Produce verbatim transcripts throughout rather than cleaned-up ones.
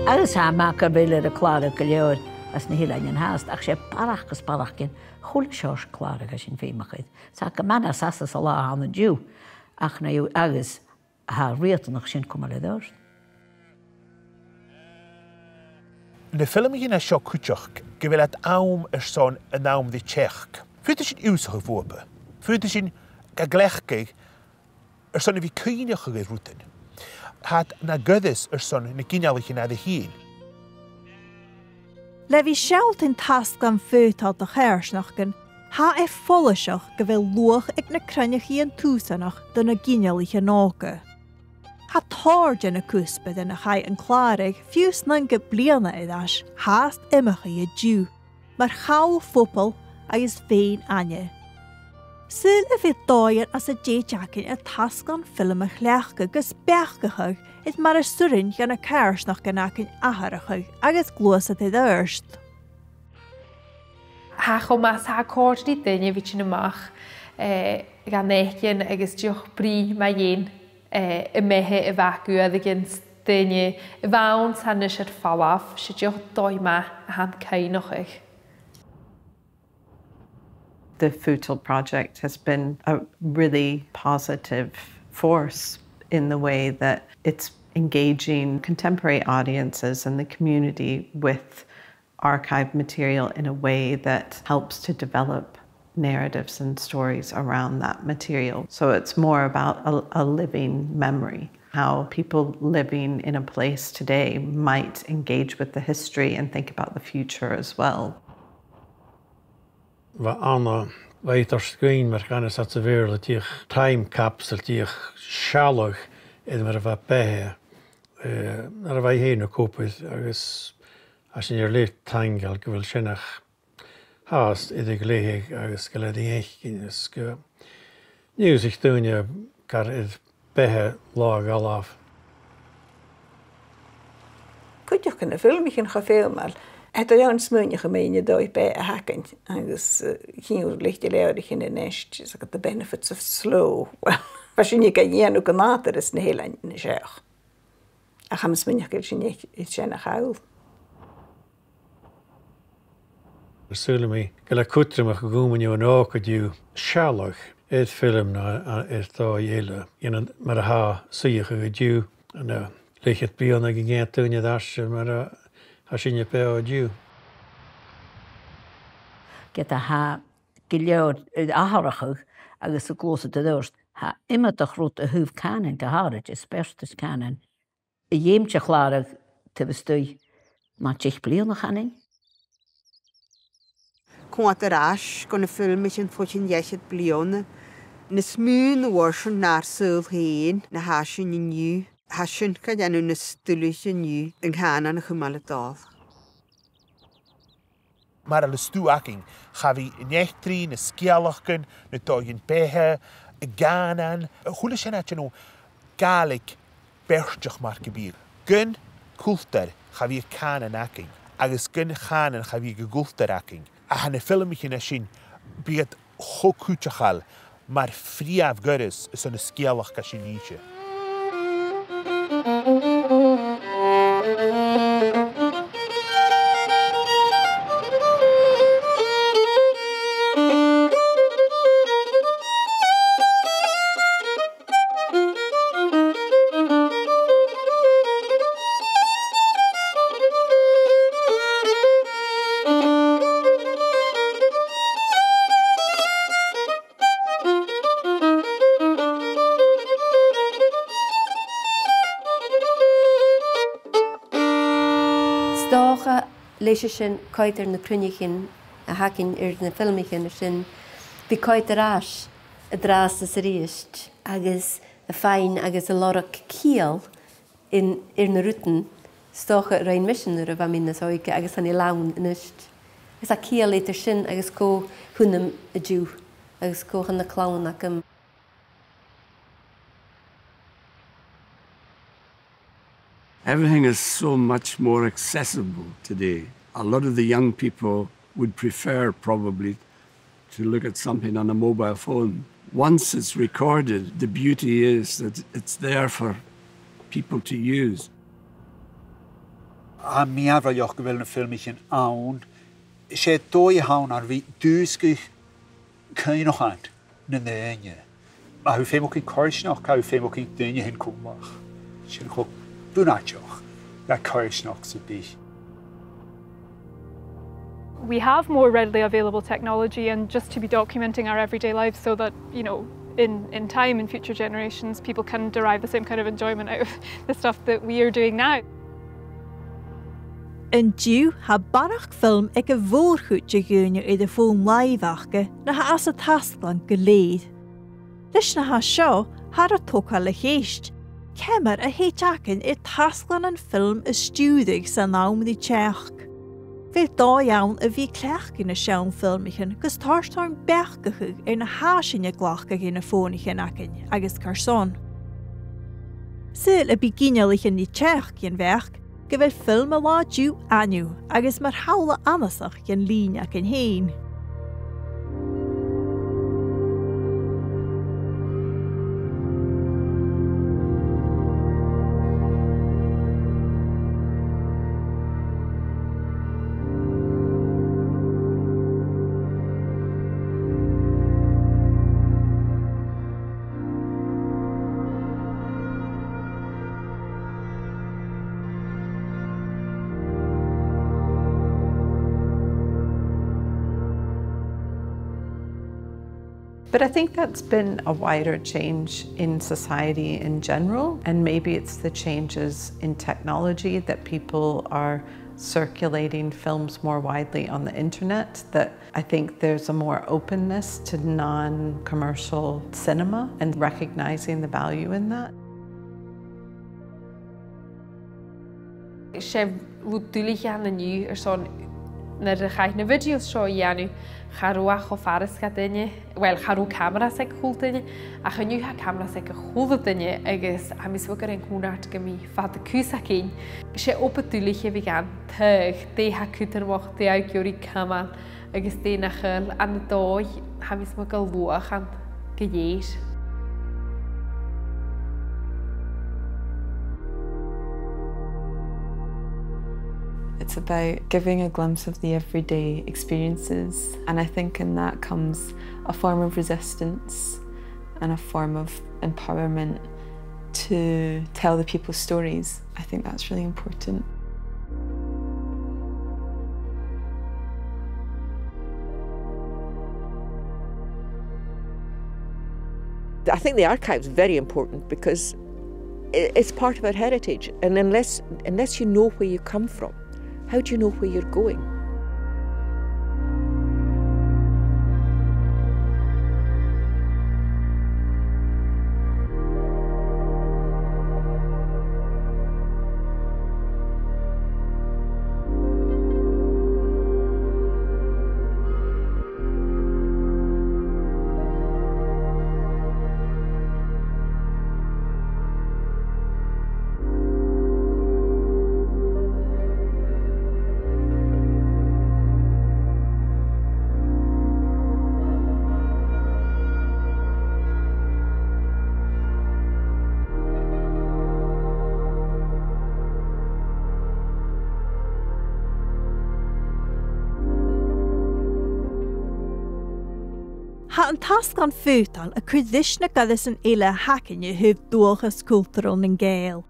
Agus tha e math gu bheil e air a clàradh gu leòr anns na h-eileanan fhathast, ach 's e barrachd is barrachd den a h-uile seòrsa clàradh a tha sinn feumach air. 'S e gu math nas fhasa san latha a th' ann an-diugh, ach na, agus tha e riatanach sin cumail air adhart. Na filmichean a tha seo cuideachd, gu bheil iad àm airson an àm ri teachd. Faodaidh sinn ionnsachadh bhuapa. Faodaidh sinn ga chleachdadh airson a bhith cuimhneachadh air rudan. Tha iad na goireas airson na ginealaichean air a thighinn. Le bhith a' sealltainn tasglann fheudail do choimhearsnachdan, tha e follaiseach gu bheil luach aig na cruinneachaidhean tùsanach do na ginealaichean òga. Tha tòrr de na cuspairean a chaidh an clàradh fiù 's naochad bliadhna air ais fhathast iomchaidh an-diugh, mar chall phobail agus fèin-aithne. Saoil a bheil dòighean às an dèidh againn an tasglann film a chleachdadh gus beachdachadh air mar as urrainn dha na coimhearsnachdan againn atharrachadh agus gluasad air adhart. Tha e cho math, tha e a' còrdadh ri daoine a bhith a' tighinn a-mach, eh, dhan fhaicinn agus dìreach bruidhinn mu dheidhinn, eh, am beatha a bh' aca, agus daoine a bh' ann 's a tha a-nis air falbh, 's e dìreach dòigh math a th' ann cuimhneachadh. The Feudail Project has been a really positive force in the way that it's engaging contemporary audiences and the community with archive material in a way that helps to develop narratives and stories around that material. So it's more about a, a living memory, how people living in a place today might engage with the history and think about the future as well. Bha Anna, bha i air sgrìobhadh mar a chanas iad sa Bheurla, dìreach time capsule, dìreach sealladh air mar a bha beatha, eh, nuair a bha i fhèin a' còmhnaidh, agus tha sinn air leth taingeil gu bheil sin fhathast air a ghleidheadh agus gu bheil e air fhaicinn, agus gun ionnsaich daoine car air beatha latha a dh'fhalbh. Cuideachd na filmichean cho feumail, tha iad a' dèanamh smaoineachadh mun dòigh-beatha a th' againn, agus, eh, chì thu leithid de leabhraichean a-nis, is aca The Benefits of Slow. Well, bha sinne ga dhèanamh gu nàdarra anns na h-Eileanan an seo. Ach tha mi a' smaoineachadh gu bheil sinn a' dèanamh sin a-nis. Saoilidh mi gu bheil e cudromach gu bheil daoine an-diugh a' sealladh air film no, a, air dòigh eile. Dèanamh mar a tha suidheachadh an-diugh, an, eh, leth-cheud bliadhna aig an ceud duine a dh'fhàs mar a tha sinne beò an-diugh. Ged a tha gu leòr, eh, atharrachadh agus a' gluasad air adhart, tha iomadach rud a thaobh cànain gu h-àraid, is beartas cànain, a dh'fheumas a chlàradh taobh a-staigh mu dheich bliadhna, chanainn. Coimhead air ais gu na filmichean bho chionn dà fhichead bliadhna. Nas motha na bha sin nar saoghal fhèin na tha sinn an-diugh. Tha sin ga dhèanamh nas duilghe an-diugh an cànan a chumail a' dol. Mar a leis an stuth againn, cha bhi an eachdraidh, na sgeulachdan, na dòighean-beatha, an cànan, a h-uile sìon a tha a' dèanamh Gàidhlig beartach mar gum biodh. Gun cultar cha bhiodh cànan againn, agus gun chànan cha bhiodh an cultar againn. Ach na filmichean sin, bidh iad cho cuideachail mar phrìomh ghoireas airson na sgeulachd a tha sinn innte. 'S dòcha leis a sin, coimhead air na cruinneachadh a th' againn air na filmichean sin, bidh coimhead air ais an-dràsta 's a-rithist, agus a' faighinn agus a' lorg ciall air, air na rudan, 's dòcha, a rinn mise nuair a bha mi nas òige agus chan eil ann a-nis. Agus tha ciall eadar sin agus cò th' annam an-diugh, agus cò tha na clann agam. Everything is so much more accessible today. A lot of the young people would prefer probably to look at something on a mobile phone. Once it's recorded, the beauty is that it's there for people to use. Tha mi a' faireachdainn gu bheil na filmichean ann, 's e dòigh a th' ann a bhith dùsgadh cuimhneachan nan daoine. Ma tha thu a' feumachdainn coimhearsnachd, tha thu a' feumachdainn daoine a tha còmhla. Sin cho bunaiteach le coimhearsnachd sam bith. We have more readily available technology, and just to be documenting our everyday lives so that, you know, in, in time, in future generations, people can derive the same kind of enjoyment out of the stuff that we are doing now. An-diugh, tha barrachd film aig a' mhòr-chuid de dhaoine air a' fòn-làimhe aca no tha às an tasglann gu lèir. Leis na tha seo, thathar a' togail a' cheist, ciamar a thèid againn air tasglannan film a stiùireadh san àm ri teachd? Bheil dòigh ann a bhith a' cleachdadh na seann filmichean gus toirt oirnn beachdachadh air na tha sinn a' glacadh air na fònaichean againn agus carson? Saoil am bi ginealaichean ri teachd dhen bheachd gu bheil film an latha an-diugh ainneamh agus mar shamhla annasach dhen linn againn fhèin? But I think that's been a wider change in society in general, and maybe it's the changes in technology that people are circulating films more widely on the internet, that I think there's a more openness to non-commercial cinema and recognizing the value in that. 'S e rud duilich a th' ann an-diugh airson nuair a chaidh na videos seo a dhèanamh, cha robh e cho furasta do dhaoine, well, cha robh cameras aig a h-uile duine, ach an-diugh tha cameras aig a h-uile duine agus tha mi a' smaoineachadh gur e an cùmhnant gum bi fada cus againn. 'S e obair duilich a bhith gan taghadh dè tha cudromach, dè tha ag iarraidh comann, agus dè nach eil. Ann an dòigh, tha mi a' smaoineachadh gu bheil luach ann gu lèir. It's about giving a glimpse of the everyday experiences, and I think in that comes a form of resistance and a form of empowerment to tell the people's stories. I think that's really important. I think the archive's very important because i-, it's part of our heritage, and unless, unless you know where you come from, how do you know where you're going? Tha an tasglann Futail a' cur ris na goireasan eile a th' againn a thaobh dualchas cultarail nan Gàidheal.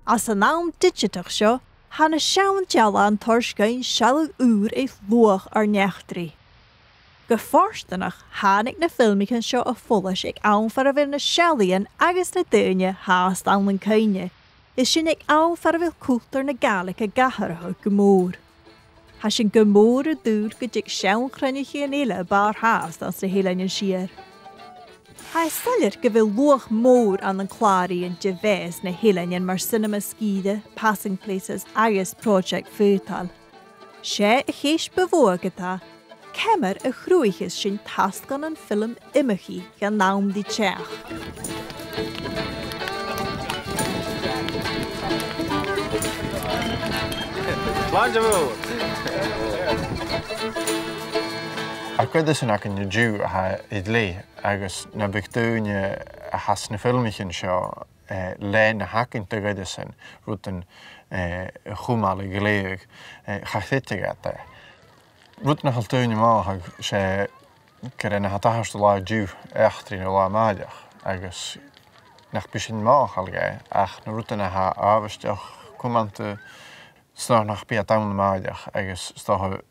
Anns an àm didseatach seo, tha na seann dealbhan a' toirt dhuinn sealladh ùr air luach ar n-eachdraidh. Gu fortanach, thàinig na filmichean seo a phoilis aig àm far a bheil na seallaidhean agus na daoine fhathast ann an cuimhne, is sinn aig àm far a bheil cultar na Gàidhlig ag atharrachadh gu mòr. Tha sinn gu mòr an dùil gun tig seann chruinneachaidhean eile a bharrachd fhathast anns na h-Eileanan Siar. Tha e soilleir gu bheil luach mòr ann an clàraidhean de mheas na h-eileanan mar Cinema Sgìre, Passing Places agus Pròiseact Futail. 'S e a' cheist bu mhotha ge-tà, ciamar a chruthaicheas sinn tasglannan film iomchaidh dhan àm ri teachd? Slàinte mhòr! Tha cuid dhiubh againn an-diugh a tha air leth, agus nam biodh daoine a th' anns na filmichean seo eh, leithid na th' againn de dh'fheadhainn sin, rudan, eh, a chumail a' ghlèidheadh, eh, cha chreideadh iad e. Rud nach eil daoine mothachadh, 's e gur e na tha a' tachairt an latha an-diugh eachdraidh an latha a-màireach, agus nach bi sinn mothachadh dha, ach na rudan a tha àbhaisteach, cumanta, 's dòcha nach bi iad ann a-màireach, agus 's dòcha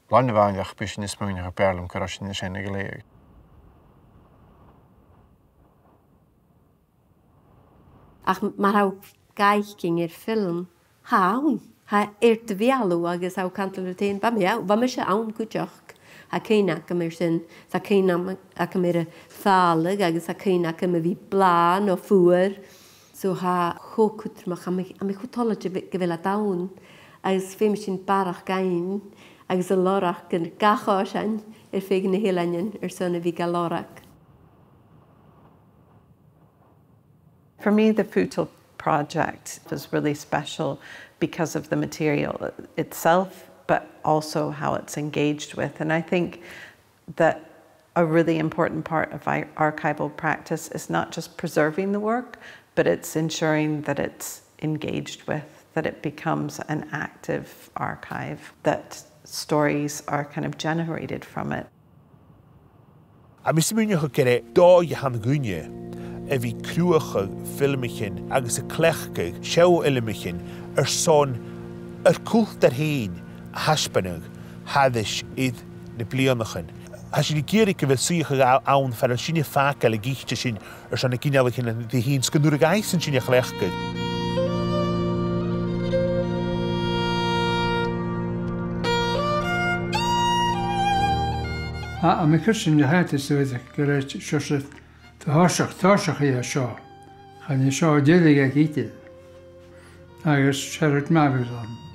làn a-màireach bidh sinn a' smaoineachadh, b' fheàrr leam gun robh sinn an sin a' ghlèidheadh. Ach mar a tha thu a' faicinn air film, tha e ann, tha e air do bheulaibh agus tha thu a' cantainn riut fhèin, bha mi ann, bha mise ann cuideachd. Tha cuimhne agam air sin, tha cuimhne agam, agam air a' fàileadh agus tha cuimhne agam a bhith blàth no fuar. So tha e cho cudromach, tha mi, tha mi cho toilichte gu bheil iad ann, agus feumaidh sinn barrachd fhaighinn agus a lorg air gach oisean air feadh nan eilean airson a bhith ga lorg. For me, the Footle project was really special because of the material itself, but also how it's engaged with. And I think that a really important part of ar-, archival practice is not just preserving the work, but it's ensuring that it's engaged with, that it becomes an active archive, that stories are kind of generated from it. Tha mi a' smaoineachadh gur e dòigh a th' ann an duine a bhith a' cruthachadh filmichean agus a' cleachdadh seann fhilmichean airson ar cultar fhèin a thaisbeanadh thairis air na bliadhnaichean. Tha sinn ag iarraidh gu bheil suidheachadh a-, ann far a bheil sinne a' fàgail a' ghiota sin airson na ginealaichean a th' ann, 's gun urrainn dhaibhsan sin a chleachdadh. Tha, tha mi a' creidsinn gu h-àraidh 's dòcha gur e seòrsa toiseach, toiseach a tha seo. Chan e seo deireadh aig idir. Agus 's e rud math a bhios ann.